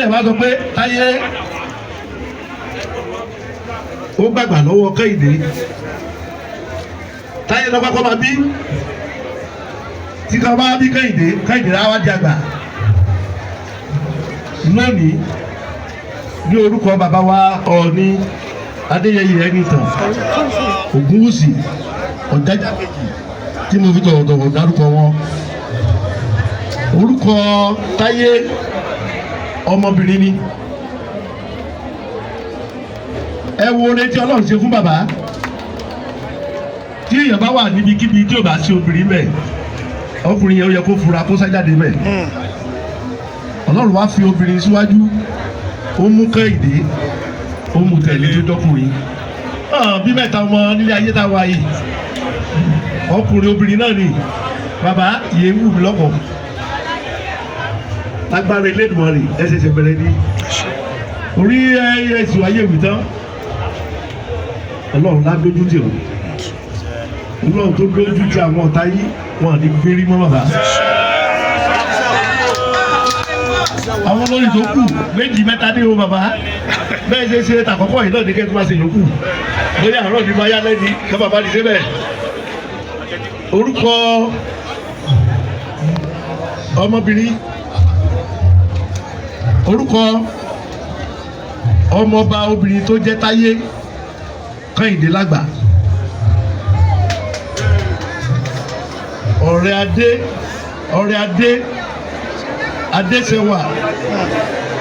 Dẹ̀ wá sọ pé Táyé ó gbàgbà lọ́wọ́ Kẹ́hìndé. Táyé lọ́kọ́ kọ́ máa bí tí ká bá bí Kẹ́hìndé, Kẹ́hìndé á wá di àgbà lónìí. Ní orúkọ bàbá wa Ọọ̀ni Adéyẹyè Ẹnìtàn Ògúnwùsì Ọ̀jájá kejì, tí mo fi tọ̀wọ̀tọ̀wọ̀ dárúkọ wọn, orúkọ Táyé ọmọbìnrin ni. Ẹ wo oore tí Ọlọ́run ṣe fún bàbá. Tí èèyàn bá wà níbikíbi tí ò bá sí obìnrin bẹ́ẹ̀, ọkùnrin yẹn ó yẹ kó fura kó sájáde bẹ́ẹ̀. Ọlọ́run wá fi obìnrin síwájú, ó mú Kẹ́hìndé, ó mú tẹ̀lé tó dọ́kùnrin bí mẹ́ta ọmọ nílé ayé tá a wá yìí, ọkùnrin obìnrin náà ni. Bàbá yìí wù mí lọ́kọ̀ lágbára Elédùmarè. Ẹ ṣẹ̀ṣẹ̀ bẹ̀rẹ̀ ní orí ẹ̀sùn ayé ìwì tán. Ọlọ́run lá dójú tì ọ́. Ọlọ́run tó dójú tì àwọn ọ̀tá yìí, wọn ní gbérí mọ́ bàbá. Àwọn olórí tó kù méjì mẹ́ta ní o bàbá. Bẹ́ẹ̀ ṣe ṣe tàkọ́kọ́ yìí náà ní kẹ́tù máa ṣe yòókù, bóyá àárọ̀ ní báyá lẹ́ni kí bàbá ní ṣe bẹ́ẹ̀. Orúkọ ọmọbìnrin, orúkọ ọmọọba obìnrin tó jẹ́ Táyé Kẹ́hìndé lágbà, ọ̀rẹ́ adé, ọ̀rẹ́ adé adéṣẹwà,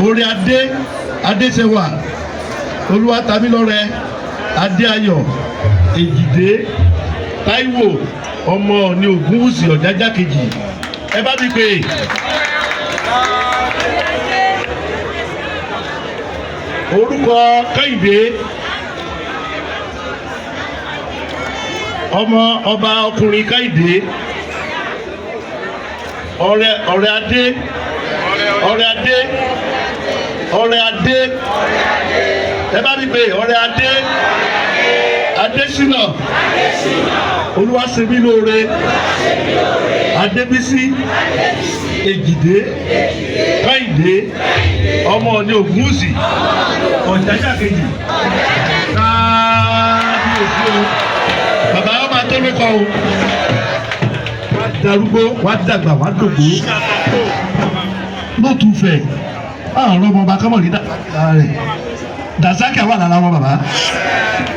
orí adé adéṣẹwà, olúwatamílọ́rẹ adéayọ̀ èjìdé táíwò, ọmọ ní Ògúnwùsì Ọ̀jájá kejì. Ẹ bá mi pè é. Orúkọ Kẹ́hìndé ọmọ ọba ọkùnrin Kẹ́hìndé, ọ̀rẹ́ ọ̀rẹ́ adé, ọ̀rẹ́ adé, ọ̀rẹ́ adé, ẹ bá mi pè ọ̀rẹ́ adé adésínà, olúwaṣemílóore adébísí èjìdé kẹ́hìndé, ọmọ ní Ògúnwùsì Ọ̀jájá kejì. Kábíyèsí o bàbá, ọmọ atọ́lùkọ o, wá darúgbó, wá dàgbà, wá dògbó lótú fẹ. Àrùn ọmọ ọba kámọ̀ ní dàsákì rẹ̀, dàsákì wà lára wọn bàbá.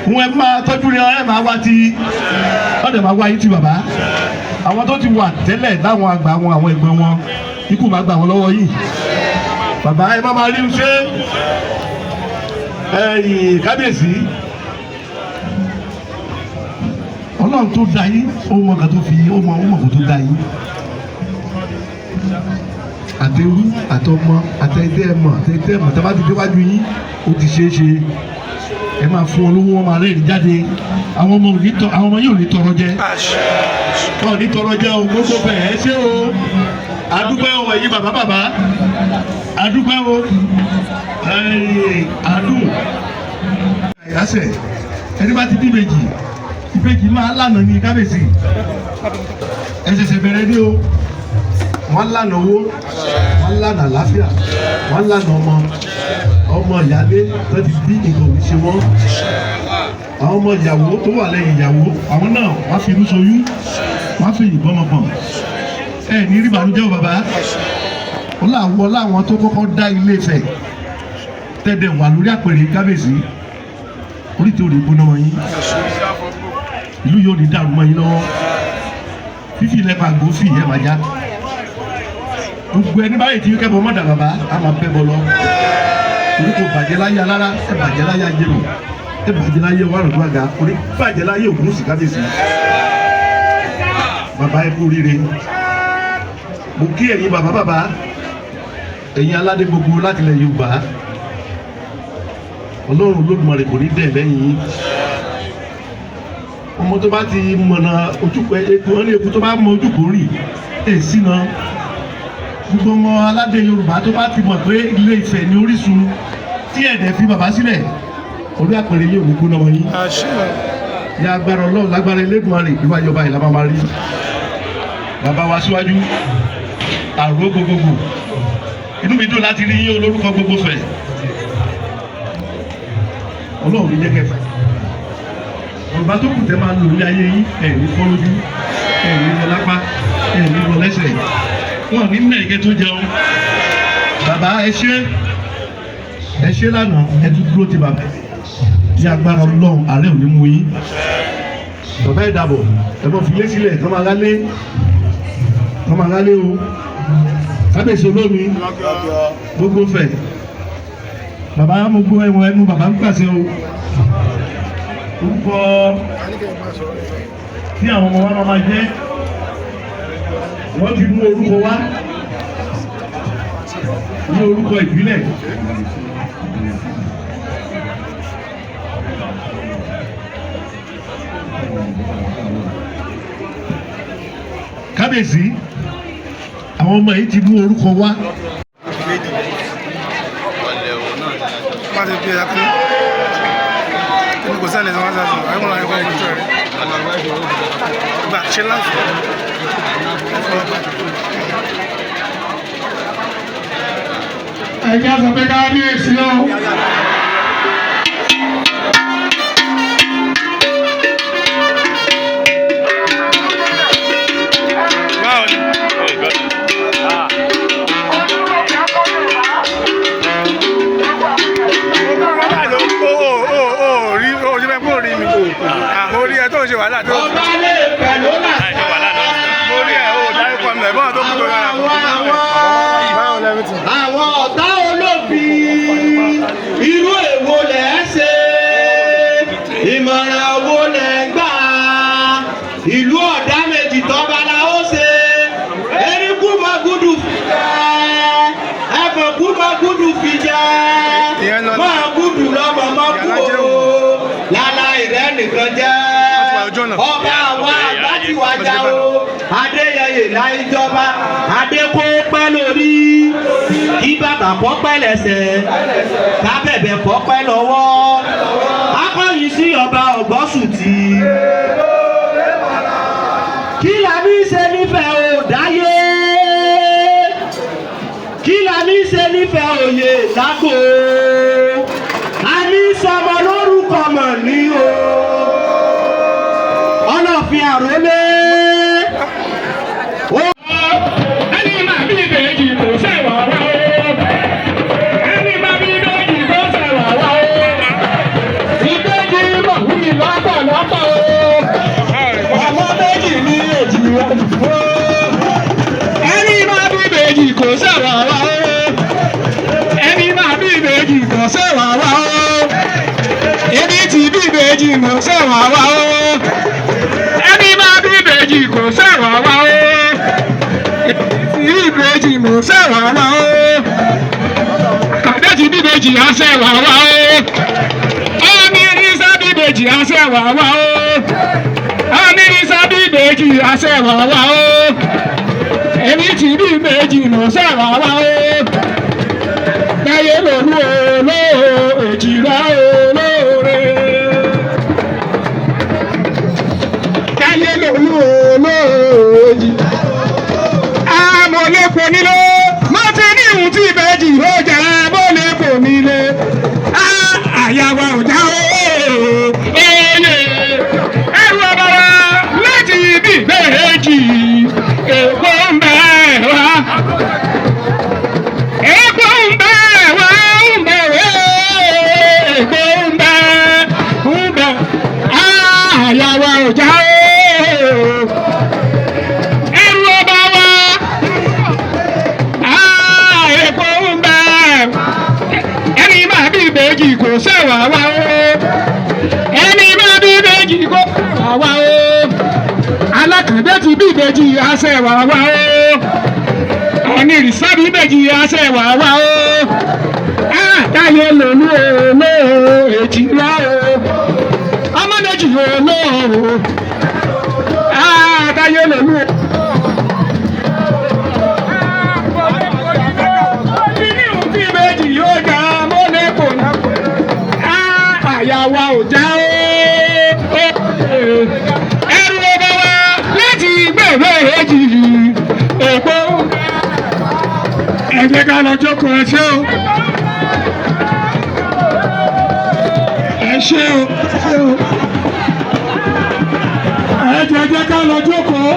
Wọn ẹ máa tọ́jú rẹ, ẹ máa wá ti ọ̀dẹ̀ máa wá yín ti bàbá. Àwọn tó ti wà tẹ́lẹ̀ láwọn àgbà wọn, àwọn ẹ̀gbọ́n wọn, ikú máa gbà wọn lọ́wọ́ yìí. Bàbá ẹ má máa rí ṣé ẹ̀yìn kábíyèsí. Ọlọ́run tó dá yín, ó mọ nǹkan tó fi, ó mọ nǹkan tó dá yín, àtẹrú àtọmọ àtẹdẹmọ àtẹdẹmọ. Tá a bá ti déwájú yín, ó ti ṣeé ṣe. Ẹ máa fún wọn lówó, wọn máa rẹ́rìn jáde. Àwọn ọmọ òní tọ, àwọn ọmọ yóò ní tọrọ jẹ, wọn ò ní tọrọ jẹ o. Gbogbo bẹ́ẹ̀, ẹ ṣé o, àdúpẹ́ o. Ẹ̀yin bàbá bàbá, àdúpẹ́ o. Àdùn àyàsẹ̀ ẹni bá ti bí ìbejì, ìbejì máa lànà ní kábíyèsí. Ẹ ṣẹ̀ṣẹ̀ bẹ̀rẹ̀ ní o. Wọ́n lànà owó, wọ́n lànà àlàáfíà, wọ́n lànà ọmọ. Ọmọ ìyálé tó ti bí, nǹkan ò ní ṣe wọ́n. Àwọn ọmọ ìyàwó tó wà lẹ́yìn ìyàwó, àwọn náà wọ́n fi inú ṣoyún, wọ́n fi ìbọn ọmọ pọ̀n. Ẹ ní rí ìbànújẹ́ o bàbá. Ó láwọn láwọn tó kọ́kọ́ dá Ilé Ifẹ̀ tẹ́lẹ̀ wà lórí àpèrè kábíyèsí. Orí tí ò ní gbóná mọ́ yín, ìlú yóò ní dàrú mọ́ yín lọ́wọ́. Fífi ilẹ̀ pàgbó fi ìyẹn máa já gbogbo ẹni báyìí tí kẹ́bọ̀ mọ́dà bàbá á máa bẹ́ bọ́ lọ. Orí kò bàjẹ́ láyé alára, ẹ bàjẹ́ láyé ajérò, ẹ bàjẹ́ láyé wàrùn àga, orí bàjẹ́ láyé Ògúnwùsì kábíyèsí. Bàbá, ẹ kú oríire. Mo kí ẹ̀yin bàbá bàbá, ẹ̀yin aládé gbogbo láti ilẹ̀ Yorùbá. Ọlọ́run Olódùmarè kò ní dẹ̀ lẹ́yìn yín. Ọmọ tó bá ti mọ̀nà ojúkọ eku, wọn ní eku tó bá mọ ojúkọ rìn èsì náà. Gbogbo ọmọ aládé Yorùbá tó bá ti mọ̀ pé Ilé Ifẹ̀ ní orísun tí ẹ̀dẹ̀ fi bàbá sílẹ̀, orí àpèrè yìí ò ní gbóná wọn yín ní agbára Ọlọ́run, lágbára Elédùmarè. Ìlú àyọba ìlà máa rí bàbá wa síwájú àrò gbogbogbò. Inú mi dùn láti rí yín olórúkọ gbogbo fẹ̀. Ọlọ́run ní jẹ́ kẹfà. Yorùbá tó kù tẹ́ máa lò ní ayé yín, ẹ̀ ní fọ́ lójú, ẹ̀ ní lọ lápá, ẹ̀ ní lọ lẹ́sẹ̀. Wọ́n ní mẹ́ẹ̀kẹ́ tó jẹun. Bàbá, ẹ ṣé, ẹ ṣé lánàá, ẹ tún dúró ti bàbá. Ní agbára Ọlọ́run, àárẹ̀ ò ní mú yín. Bàbá ẹ̀ dàbọ̀, ẹ bọ́ filé sílẹ̀, kọ́ máa rálé, kọ́ máa rálé o. Kábíyèsí olómi, gbogbo fẹ̀. Bàbá, mo gbọ́ ẹ̀wọ̀n ẹnu bàbá ń pàṣẹ o. Orúkọ tí àwọn ọmọ wa máa jẹ́, wọ́n ti mú orúkọ wá ní orúkọ ìbílẹ̀. Kábíyèsí, àwọn ọmọ yìí ti mú orúkọ wá. Má ti bí ẹ̀yà kú ẹni kò sẹ́ni ẹ̀sán wá sáà sọ̀rọ̀ ẹ̀wọ̀n ẹ̀kọ́ ìgbésẹ̀ rẹ̀ gbà ṣe láǹfà. Ẹ̀jẹ̀ sọ pé kábíyèsí o. Báwo ni? Ó rí ó rí bẹ́ẹ̀ kó rí mi. Àhórí ẹ tó ń ṣe wàhálà tó. Ọba lè pẹ̀lú là. Mo rí ẹ ó dárúkọ mi ẹ̀gbọ́n tó kú tó yára. Báwo lẹ́rú tì? Àwọn ọ̀tá olóbi, irú èwo lẹ̀ ẹ́ ṣe? Ìmọ̀ràn wo lẹ̀ ń gbà? Ìlú ọ̀dá méjì tọ́ba la ó ṣe. Eríkú mọ gúdù fi jẹ́, ẹ̀fọ̀n kú mọ gúdù fi jẹ́, Ìyẹn lọ- mọ gúdù lọ́mọ mọ́ kú o. Lálá ìrẹ́ nìkan jẹ́. Wọ́n ti wà ojú ọ̀nà. Ọba àwọn àgbà ti wájà o. Adéyẹyè láìjọba, adé kó pẹ́ lórí, kí bàbá kọ́ pẹ́ lẹ́sẹ̀, kábẹ̀bẹ̀ kọ́ pẹ́ lọ́wọ́. Akọ̀yìn sí ọba ọ̀gbọ́sùtì. Kí la ní ṣe nífẹ̀ẹ́ ò dáyé? Kí la ní ṣe nífẹ̀ẹ́ òye lágbo? A ní sọmọ lórúkọ mọ̀ ní o. Ọlọ́fin àrólé. Ẹni máa bí ìbejì kò sẹ̀wà wá o. Ẹni máa bí ìbejì kò sẹ̀wà wá o. Ìbejì mọ̀ wú mi lọ́pọ̀lọpọ̀ o. Ọmọ méjì ní èjì o. Ẹni máa bí ìbejì kò sẹ̀wà wá o. Ẹni máa bí ìbejì kò sẹ̀wà wá o. Èmi ti bí ìbejì kò sẹ̀wà wá o. Ẹni máa bí ìbejì kò sẹ̀wà wá o. Ìbejì mò ń sẹ̀wà wá o. Kàdé ti bíbejì á sẹ̀wà wá o. Ọmọ bíbejì á sẹ̀wà wá o. Ọmọ bíbejì á sẹ̀wà wá o. Èmi ti bíbejì mò ń sẹ̀wà wá o. Táyé lòlú olóò èjìlá olóore. Táyé lòlú olóò èjìlá amọ̀lẹ́kọ̀ nílé mo ti ní ìhun tí ìbejì ó jẹ́ amọ̀lẹ́kọ̀ nílé àyàwó ọjà ooo ẹrù ọ̀bàrà láti ibi ìbejì èkó ń bẹ wá, èkó ń bẹ wá, ń bẹ wá, èkó ń bẹ, ń bẹ, àyàwó ọjà ooo ẹrù ọba wa èkó ń bẹ. Ẹni máa bí ìbejì kò sẹ̀wà wá o. Ẹni máa bí ìbejì kò sẹ̀wà wá o. Alákàndé ti bí ìbejì àṣẹwà wá o. Ọ̀nìrìsá bí ìbejì àṣẹwà wá o. Àtàyè lòlú olóò èjìlá o. Ọmọ méjì olóò àtàyè lòlú o. Àyàwó ò já ó. Ẹrù ọba wa láti gbẹ̀rẹ̀ èjì èkó. Ẹ̀rù Jẹ́ ká lọ jókòó. Ẹ ṣé o, ẹ ṣé o, ẹ ṣé o. Ẹ jẹ́ jẹ́ ká lọ jókòó.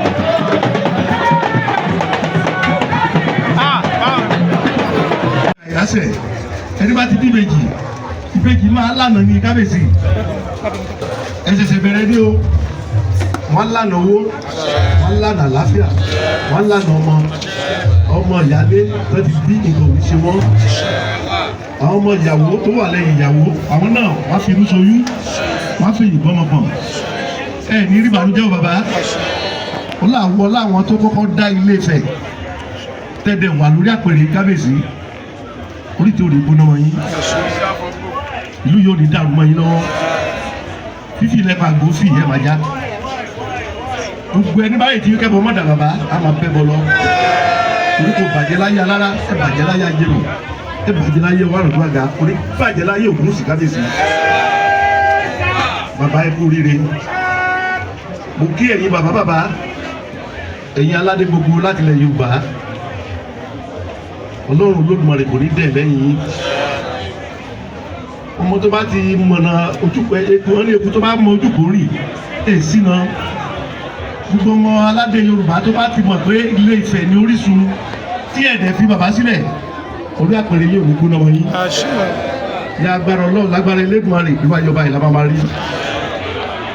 Àyàsẹ̀ ẹni bá ti bí ìbejì, ìbejì máa lànà ní kábíyèsí. Ẹ ṣẹ̀ṣẹ̀ bẹ̀rẹ̀ ní o. Wọ́n lànà owó, wọ́n lànà àlàáfíà, wọ́n lànà ọmọ. Ọmọ ìyálé tó ti bí, nǹkan ò ní ṣe wọ́n. Àwọn ọmọ ìyàwó tó wà lẹ́yìn ìyàwó, àwọn náà wọ́n fi inú ṣoyún, wọ́n fi ìbọn ọmọ. Ẹ ní rí ìbànújẹ́ o. Bàbá ó láwọn láwọn tó kọ́kọ́ dá Ilé Ifẹ̀ tẹ́lẹ̀ wà lórí àpèrè kábíyèsí. Orí tí o lè gbóná mọ́ yín, ìlú yóò ní dàrú mọ́ yín lọ́wọ́. Fífi ilẹ̀ pàgbó fi ìyẹn máa já gbogbo ẹni báyìí tí kẹ́bọ̀ mọ́dà. Bàbá a máa bẹ́ bọ́ lọ orí kò bàjẹ́ láyé alára, ẹ bàjẹ́ láyé ajérò, ẹ bàjẹ́ láyé wàrùn àga, orí bàjẹ́ láyé ògùn sí kábíyèsí. Bàbá, ẹ kú oríire. Mo kí ẹ̀yin bàbá bàbá, ẹ̀yin aládé gbogbo láti ilẹ̀ Yorùbá. Ọlọ́run Olódùmarè kò ní dẹ̀ lẹ́yìn yín. Ọmọ tó bá ti mọ̀nà ojúkọ eku, wọn ní eku tó bá mọ ojúkọ rìn èsì náà. Gbogbo ọmọ aládé Yorùbá tó bá ti mọ̀ pé Ilé Ifẹ̀ ní orísun tí ẹ̀dẹ̀ fi bàbá sílẹ̀, orí àpèrè yóò ní gbóná wọn yín ní agbára Ọlọ́run, lágbára Elédùmarè. Ìwà ìjọba ìlànà máa rí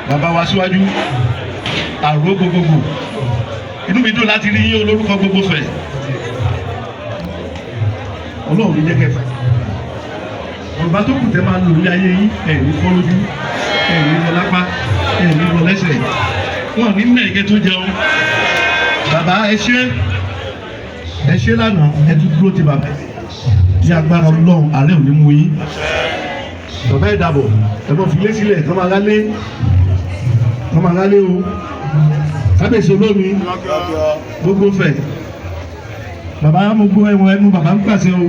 bàbá wa síwájú àrò gbogbogbò. Inú mi dùn láti rí yín olórúkọ gbogbo fẹ̀. Ọlọ́run ní jẹ́ kẹfà Yorùbá tó kù tẹ́ máa ń lò ní ayé yín. Ẹ̀ ní fọ́ lójú, ẹ̀ ní lọ lápá, ẹ̀ ní lọ lẹ́sẹ̀, wọn ní nà ìkẹ́ tó jẹun. Bàbá, ẹ ṣé, ẹ ṣé lánàá, ẹ tún dúró ti bàbá. Ní agbára Ọlọ́run, àárẹ̀ ò ní mú yín. Bàbá, ẹ dàbọ̀. Ẹ bọ́ filé sílẹ̀ kọ́ máa rálé, kọ́ máa rálé o. Kábíyèsí olómi gbogbo fẹ̀, bàbá, mo gbọ́ ẹ̀wọ̀n ẹnu bàbá ń pàṣẹ o.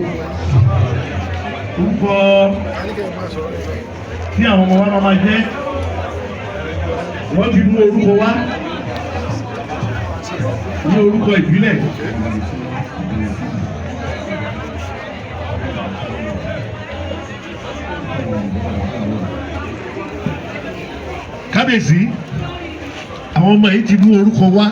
Orúkọ tí àwọn ọmọ wa máa jẹ́, wọ́n ti mú orúkọ wá ní orúkọ ìbílẹ̀. Kábíyèsí, àwọn ọmọ yìí ti mú orúkọ wá.